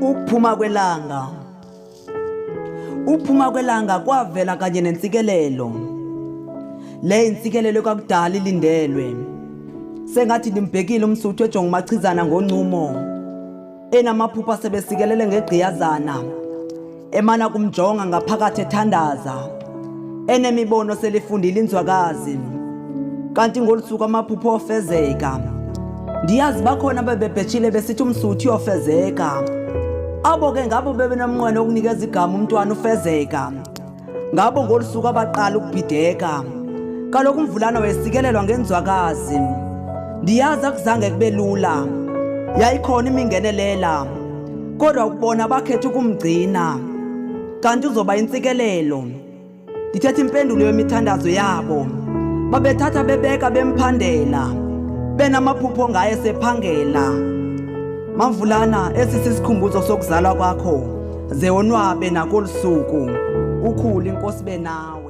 Ukuphuma kwelanga. Ukuphuma kwelanga kwavela kanye nentsikelelo. Le intsikelelo kwakudala ilindelwe. Sengathi ndimbhekile umsuthu ejonga umachizana ngoncumo. Enamaphupha sebesikelele ngegqiyazana. Emana kumjonga ngaphakathi ethandaza. Enemibono selifundile inzwakazi. Kanti ngolusuku amaphupho ofezeka. Ndiyazi bakhona abebebhetshile besithi umsuthu uyofezeka. Abo ke ngabo bebenomnqweno wokunikeza igama umntwana ufezeka. Ngabo ngolusuku abaqala ukubhideka. Kaloku umvulana wayesikelelwa ngenzwakazi. Ndiyazi akuzange kube lula. Yayikhona imingenelela. Kodwa ukubona bakhetha ukumgcina. Kanti uzoba intsikelelo. Ndithetha impendulo yemithandazo yabo. Babethatha bebeka bemphandela. Benamaphupho ngaye sephangela. Mamvulana, esi sisikhumbuzo sokuzalwa kwakho. Ze wonwabe nakolu suku. Ukhule inkosi benawe.